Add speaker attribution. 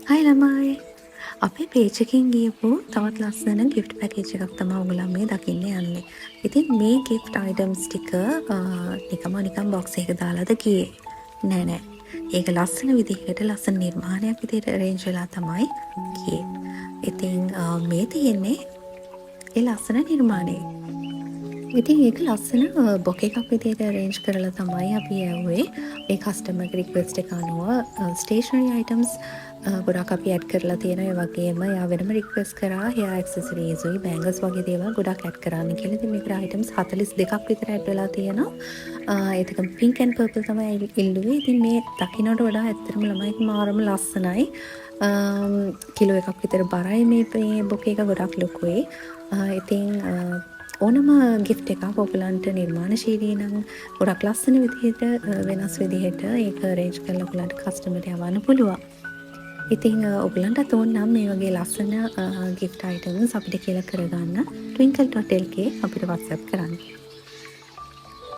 Speaker 1: හයි ළමයි, අපේ පේජ් එකෙන් ගියපු තවත් ලස්සන ගිෆ්ට් පැකේජ් එකක් තමයි ඔයගොල්ලන් මේ දකින්න යන්නේ. ඉතින් මේ ගිෆ්ට් අයිටම්ස් ටික නිකම්ම නිකන් බොක්ස් එකක දාලාද ගියේ? නෑ නෑ. ඒක ලස්සන විදිහකට, ලස්සන නිර්මාණයක් විදිහට අරේන්ජ් වෙලා තමයි ගියේ. ඉතින් මේ තියෙන්නේ ඒ ලස්සන නිර්මාණය. ඉතින් ඒක ලස්සන බොකේ එකක් විදිහට අරේන්ජ් කරලා තමයි අපි යැව්වේ. ඒ කස්ටමර්ගේ රික්වෙස්ට් එක අනුව ස්ටේෂනරි අයිටම්ස් ගොඩක් අපි ඇඩ් කරලා තියෙනවා. ඒ වගේම එයා වෙනම රික්වෙස්ට් කරා හෙයාර් ඇක්සසරීස් උයි බැංගල්ස් වගේ දේවල් ගොඩක් ඇඩ් කරන්න කියලා. ඉතින් මේකට අයිටම්ස් 42ක් විතර ඇඩ් වෙලා තියෙනවා. ඒත් එක්කම පින්ක් ඇන්ඩ් පර්පල් තමයි ඉල්ලුවේ. ඉතින් මේ දකින්නට වඩා ඇත්තටම ළමයි මාරම ලස්සනයි. කිලෝ එකක් විතර බරයි මේ මේ බොකේ එක, ගොඩක් ලොකුයි. ඉතින් ඕනම ගිෆ්ට් එකක් ඔයගලන්ට නිර්මාණශීලී නම් ගොඩක් ලස්සන විදිහට, වෙනස් විදිහට ඒක අරේන්ජ් කරලා ඔයගලන්ට කස්ටමර්ට යවන්න පුළුවන්. ඉතින් ඔයගලන්ටත් ඕන නම් මේ වගේ ලස්සන ගිෆ්ට් අයිටම්ස් අපිට කියලා කරගන්න twinkle.lk අපිට WhatsApp කරන්න.